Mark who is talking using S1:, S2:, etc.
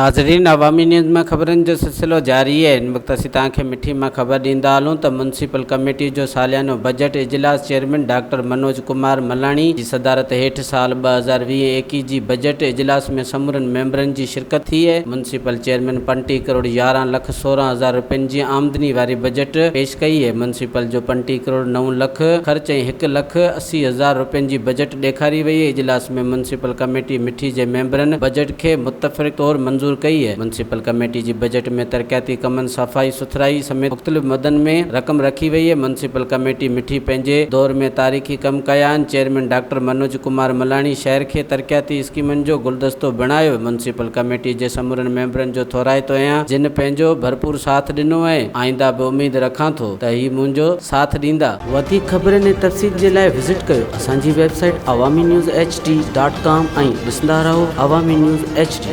S1: ناظرين عوامي نيوز ۾ خبرن جو سلسلو جاري آهي هن وقت اسين توهان کي مٺي مان خبر ڏيندا هلون ته ميونسپل ڪميٽي جو ساليانو بجيٽ اجلاس چيئرمين ڊاڪٽر منوج ڪمار ملاڻي جي صدارت هيٺ سال 2020 21 جي بجيٽ اجلاس ۾ سمورن ميمبرن جي شرڪت ٿي ميونسپل چيئرمين 35 ڪروڙ 11 لک 16 هزار رپين جي آمدني واري بجيٽ پيش ڪئي ميونسپل جو 35 ڪروڙ نو لک خرچ ۽ هڪ لک 80 هزار رپين جي بجيٽ ڏيکاري وئي اجلاس ۾ ميونسپل ڪميٽي مٺي جي ميمبرن بجيٽ کي متفرق طور منظور ڪئي. ميونسپل ڪميٽي جي بجيٽ ۾ ترقياتي ڪمن، صفائي سٿرائي سميت مختلف مدن ۾ رقم رکي وئي. ميونسپل ڪميٽي مٺي پنهنجي دور ۾ تاريخي ڪم ڪيا آهن. چيئرمين ڊاڪٽر منوج ڪمار ملاڻي شهر کي ترقياتي اسڪيمن جو گلدستو بڻايو. ميونسپل ڪميٽي جي سمورن ميمبرن جو ٿورائتو آهيان جن پنهنجو ڀرپور ساٿ ڏنو ۽ آئنده به اميد رکان ٿو ته هي منهنجو ساٿ ڏيندا. وڌيڪ خبرن ۽ تفصيل جي لاء وزٽ ڪيو اسان جي website Awami news H D dot com ۽ ڏسندا رهو عوامي نيوز ايڇ ڊي.